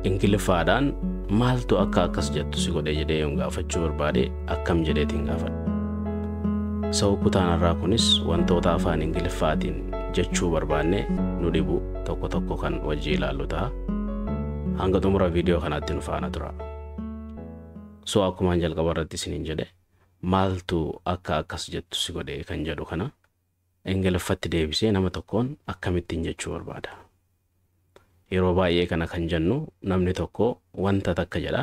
Ingiliffaadhaan maaltu akka akkas jettu si godhe jedhee yoon gaafachuu barbaade, akkam jedheetiin gaafadha? So kutaan irraa kunis wantoota afaan Ingiliffaatiin jechuu barbaanne nu dhibu tokko tokko kan wajji ilaallu ta'a. Hanga xumura viidiyoo kanaatti nu faana tura. So akkumaan jalqaba irratti isiniin jedhe, maaltu akka akkas jettu si godhe kan jedhu kana Ingiliffatti deebisee nama tokkoon akkamittiin jechuu barbaada? Yeroo baay'ee kana kan jennu namni tokko wanta takka jedha.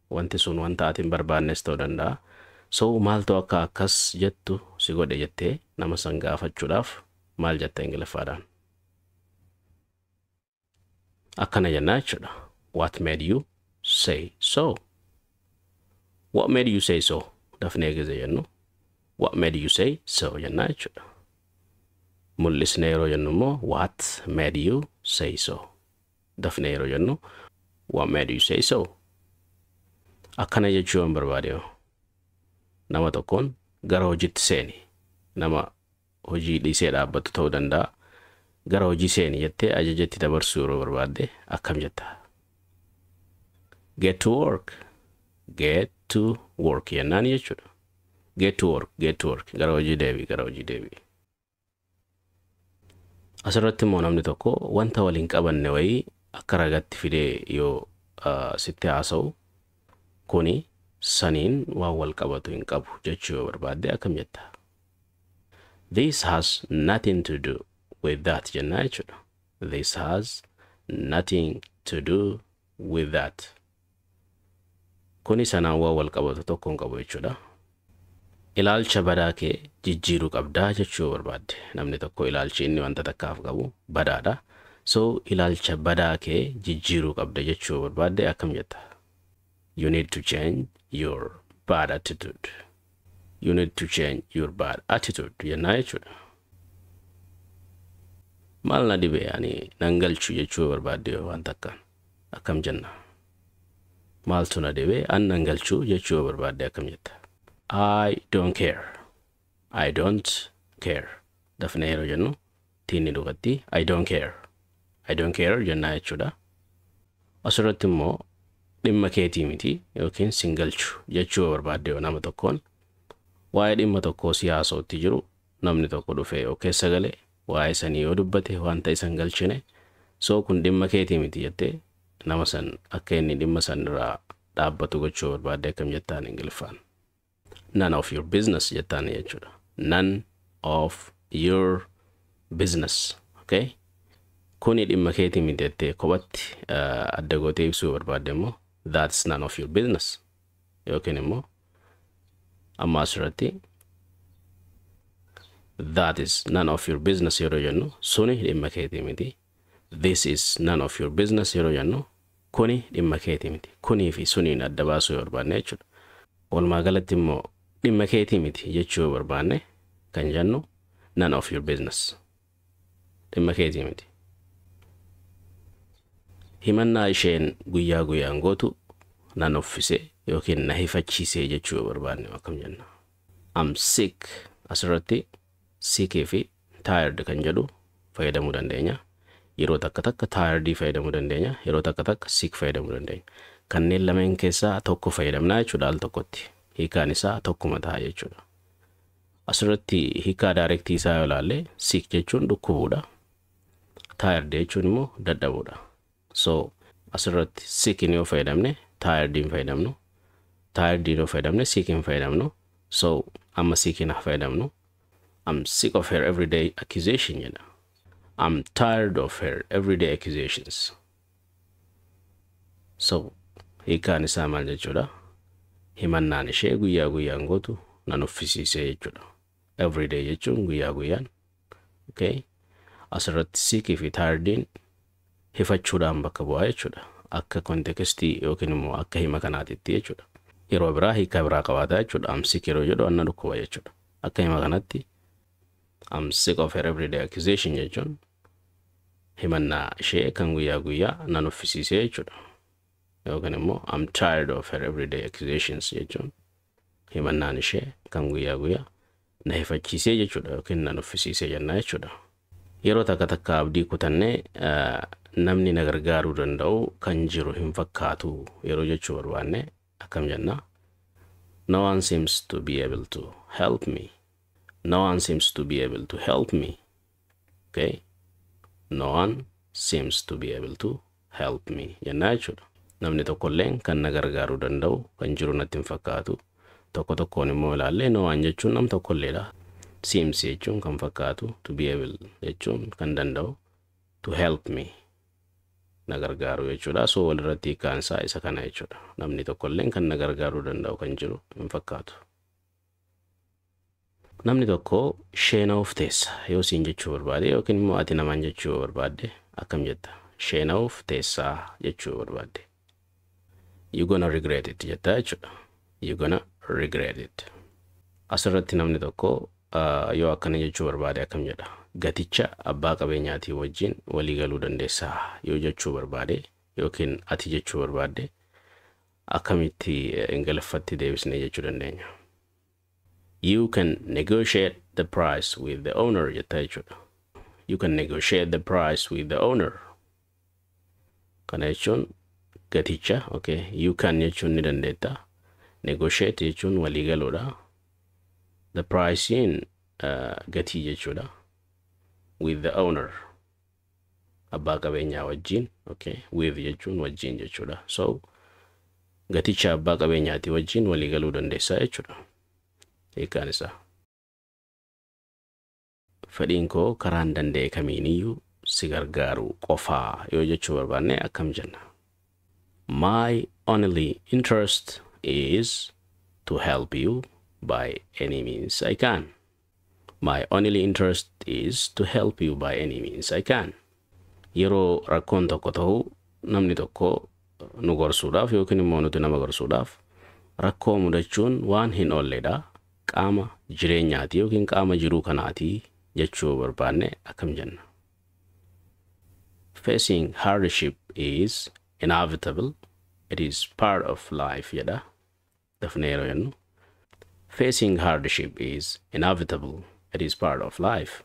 Wanti sun wanta ati hin barbaannes ta'uu danda'a. So maaltu akka akkas jettu si godhe jettee nama san gaafachuudhaaf maal jetta Ingiliffaadhaan? Akkana jennaa jechuudha. What made you say so? What made you say so? Dafnee gize jennu "What made you say so?" jennaa jechuudha. Mul'isnee yeroo jennu immoo "What made you say so?" Dafnee yeroo jennu "What made you say so?" Akkana jechuu yoon barbaade yoo nama tokkoon, gara hojiitti seeni, nama hojii dhiisee dhaabbatu ta'uu danda'a, gara hojii seeni jettee ajajatti dabarsuu yeroo barbaadde akkam jetta? "Get to work." "Get to work" jennaan jechuudha. "Get to work, get to work", gara hojii deebii, gara hojii deebii. Asirratti immoo namni tokko wanta waliin qabanne wayii akka ragatti fidee yoo sitti haasa'u, kuni saniin waan wal qabatu hin qabu jechuu yoo barbaadde akkam jetta? "This has nothing to do with that" jennaa jechuudha. "This has nothing to do with that." Kuni sanaan waan wal qabatu tokko hin qabu jechuudha. Ilaalcha badaa kee jijjiiruu qabdaa jechuu yoo barbaadde, namni tokko ilaalchi inni wanta takkaaf qabu badaadha. So ilaalcha badaa kee jijjiiruu qabda jechuu yoo barbaadde akkam jetta? "You need to change your bad attitude." "You need to change your bad attitude" jennaa jechuudha. Maal na dhibe, ani nan galchu jechuu yoo barbaadde yoo waan takkaan akkam jenna? Maaltu na dhibe, an nan galchu jechuu yoo barbaadde akkam jetta? I don't care. I don't care. Dafnee yeroo jennu tiinni dhugatti "I don't care. I don't care" jennaa jechuudha. Asirratti immoo dhimma keetii miti yookiin sin galchu jechuu yoo barbaadde, yoo nama tokkoon waa'ee dhimma tokkoo si haasa'utti jiru, namni tokko dhufee yoo keessa galee waa'ee sanii yoo dubbate, wanta isan galchine, so kun dhimma keetii miti jettee nama san akka inni dhimma san irraa dhaabbatu gochuu yoo barbaadde akkam jettaan Ingiliffaan? "None of your business" jettaan jechuudha. "None of your business." Okay? Kuni dhimma keetii miti jettee kophatti adda gootee ibsuu yoo barbaadde immoo "That's none of your business", yookiin immoo amma asirratti "That is none of your business" yeroo jennu suni dhimma keetii miti. "This is none of your business" yeroo jennu kuni dhimma keetii miti. Kunii fi suniin adda baasuu yoo barbaanne jechuudha. Walumaa galatti immoo dhimma keetii miti jechuu yoo barbaanne kan jennu "None of your business". Dhimma keetii miti. Himannaa isheen guyyaa guyyaan gootu nan uffise yookiin na hifachiisee jechuu yoo barbaanne akkam jenna? I'm sick. Asirratti sickii fi tired kan jedhu fayyadamuu dandeenya. Yeroo takka takka tired fayyadamuu dandeenya. Yeroo takka takka sick fayyadamuu dandeenya. Kanneen lameen keessaa tokko fayyadamnaa jechuudha al tokkotti. Hiikaan isaa tokkuma ta'a jechuudha. Asirratti hiikaa directii isaa yoo ilaalle, sick jechuun dhukkubuudha. Tired jechuun immoo dadhabuudha. So asirratti sickin yoo fayyadamne tired hin fayyadamnu. Tired yoo fayyadamne sick hin fayyadamnu. So amma sickin haa fayyadamnu. "I'm sick of her everyday accusation" jedha. "I'm tired of her everyday accusations." So hiikaan isaa maal jechuudha? Himannaan ishee guyyaa guyyaan gootu nan uffisiisee jechuudha. Everyday jechuun guyyaa guyyaan. Okay. Asirratti sickii fi tirediin hifachuudhaan bakka bu'aa jechuudha. Akka contextii yookiin immoo akka hima kanaatitti jechuudha. Yeroo biraa hiikaa biraa qabaata jechuudha. I'm sick yeroo jedhu anna dhukkuba jechuudha. Akka hima kanatti "I'm sick of her everyday accusation" jechuun himannaa ishee kan guyyaa guyyaa nan uffisiisee jechuudha. Yookiin immoo "I'm tired of her everyday accusations" jechuun himannaan ishee kan guyyaa guyyaa na hifachiisee jechuudha yookiin nan uffisiisee jennaa jechuudha. Yeroo takka takka abdii kutannee namni na gargaaruu danda'u kan jiru hin fakkaatu yeroo jechuu barbaanne akkam jenna? No one seems to be able to help me. No one seems to be able to help me. Okay? No one seems to be able to help me jennaa jechuudha. Namni tokkolleen kan na gargaaruu danda'u kan jiru natti hin fakkaatu. Tokko tokkoon immoo ilaallee, no one jechuun nam tokkolleedha. Seems jechuun kan fakkaatu, to be able jechuun kan danda'u, to help me na gargaaru jechuudha. So walirratti hiikkaan isaa isa kana jechuudha. Namni tokkolleen kan na gargaaruu danda'u kan jiru hin fakkaatu. Namni tokko sheena'uuf teessa yoo siin jechuu barbaade yookiin immoo ati namaan jechuu barbaadde akkam jetta? Sheena'uuf teessaa jechuu barbaadde. "You gonna regret it" jetta jechuudha. "You gonna regret it." Asirratti namni tokko yoo akkana jechuu barbaade akkam jedha? Gaticha abbaa qabeenyaatii wajjin walii galuu dandeessaa yoo jechuu barbaade yookiin ati jechuu barbaadde akkamitti Ingiliffatti deebisnee jechuu dandeenya? "You can negotiate the price with the owner" jetta jechuudha. "You can negotiate the price with the owner." Kana jechuun gaticha, okay, you can jechuun ni dandeetta. Negotiate jechuun walii galuudha. The price in gatii jechuudha. With the owner, abbaa qabeenyaa wajjin, okay, with jechuun wajjin jechuudha. So gaticha abbaa qabeenyaatii wajjin walii galuu dandeessaa jechuudha. Hiikkaan isaa. Fedhiin koo karaan danda'e kamiiniyyuu si gargaaru qofaa yoo jechuu barbaanne akkam jenna? My only interest is to help you by any means I can. My only interest is to help you by any means I can. Yeroo rakkoon tokko ta'u, namni tokko nu gorsuudhaaf yookiin immoo nuti nama gorsuudhaaf, rakkoo mudachuun waan hin oolledha. Qaama jireenyaati yookiin qaama jiruu kanaati jechuu barbaanne akkam jenna? "Facing hardship is inevitable. It is part of life" jedha. Dafnee yeroo jennu. "Facing hardship is inevitable. It is part of life."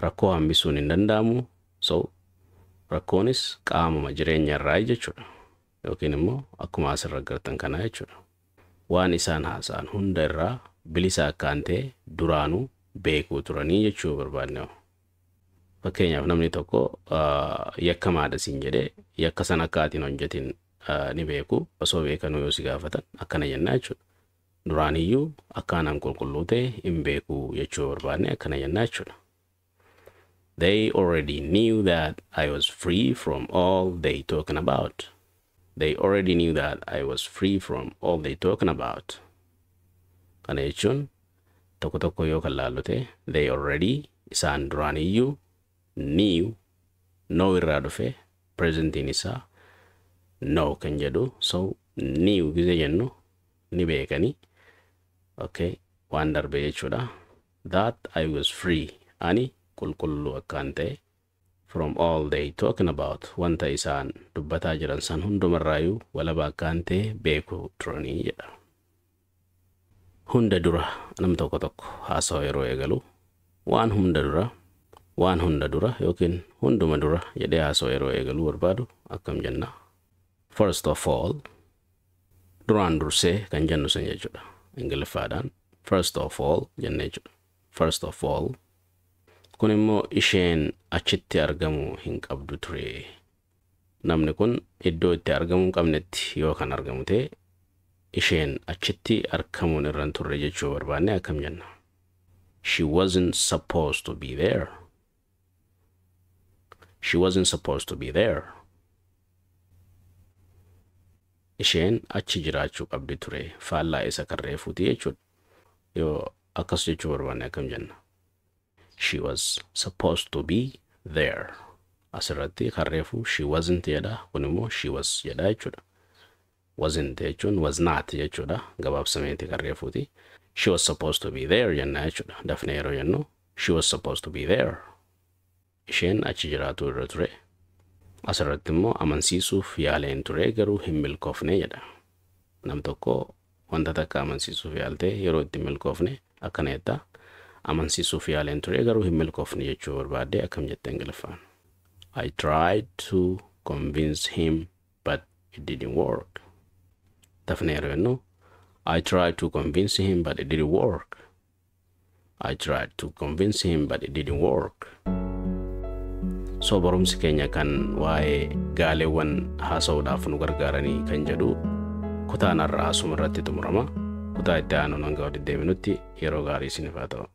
Rakkoo hambisuun hin danda'amu. So rakkoonis qaamuma jireenya irraa jechuudha. Yookiin immoo akkuma asirra agartan kana jechuudha. Waan isaan haasa'an hunda irraa bilisa akkaan ta'e duraanuu beekuu turanii jechuu barbaanne. Fakkeenyaaf, namni tokko yakkamaadha siin jedhee, yakka sana akka ati hin hojjetin ni beeku. Osoo beekanuu yoo si gaafatan akkana jenna jechuudha. Duraaniyyuu akkaan qulqulluu ta'e hin beeku jechuu barbaanne akkana jenna jechuudha. "They already knew that I was free from all they talking about. They already knew that I was free from all they talking about." Kana jechuun tokko tokko yoo kan laallu ta'e, they already isaan duraaniyyuu, knew, know irraa dhufe, presentiin isaa know kan jedhu, so knew gizee jennu ni beekanii, okay, waan darbe jechuudha. That I was free, ani qulqulluu akkaan ta'e, from all they talking about, wanta isaan dubbataa jiran san hundumarraayyuu walaba akkaan ta'e beeku turanii jedha. Hunda dura, nam tokko tokko haasawa yeroo eegalu waan hunda dura, waan hunda dura yookiin hunduma dura jedhee haasawa yeroo eegaluu barbaadu akkam jenna? First of all, duraan dursee kan jennu san jechuudha. Ingiliffaadhaan first of all jenne jechuudha. First of all. Kun immoo isheen achitti argamuu hin qabdu ture. Namni kun iddoo itti argamuu hin qabnetti yoo kan argamu ta'e, isheen achitti argamuun irra hin turre jechuu barbaanne akkam jenna? She wasn't supposed to be there. She wasn't supposed to be there. Isheen achi jiraachuu qabdi ture. Faallaa isa kan reefuuti jechuudha. Yoo akkas jechuu barbaanne akkam jenna? She was supposed to be there. Asirratti kan reefu she wasn't jedha. Kun immoo she was jedha jechuudha. Wasn't jechuun was not jechuudha. Gabaabsameeti kan reefuuti. She was supposed to be there jenna jechuudha. Dafnee yeroo jennu, she was supposed to be there. Isheen achi jiraatu irra ture. Asirratti immoo amansiisuuf yaaleen ture garuu hin milkoofne jedha. Nam tokko wanta takka amansiisuuf yaaltee yeroo itti hin milkoofne akkana jetta. Amansiisuuf yaaleen ture, garuu hin milkoofne jechuu barbaadde akkam jette Ingiliffaan? I tried to convince him, but it didn't work. Dafnee yeroo jennu, I tried to convince him, but it didn't work. I tried to convince him, but it didn't work. So barumsi keenya kan waa'ee gaaleewwan haasa'uudhaaf nu gargaaranii kan jedhu kutaan har'aa asuma irratti xumurama. Kutaa itti aanu hanga walitti deebinutti yeroo gaarii isiniif haa ta'u.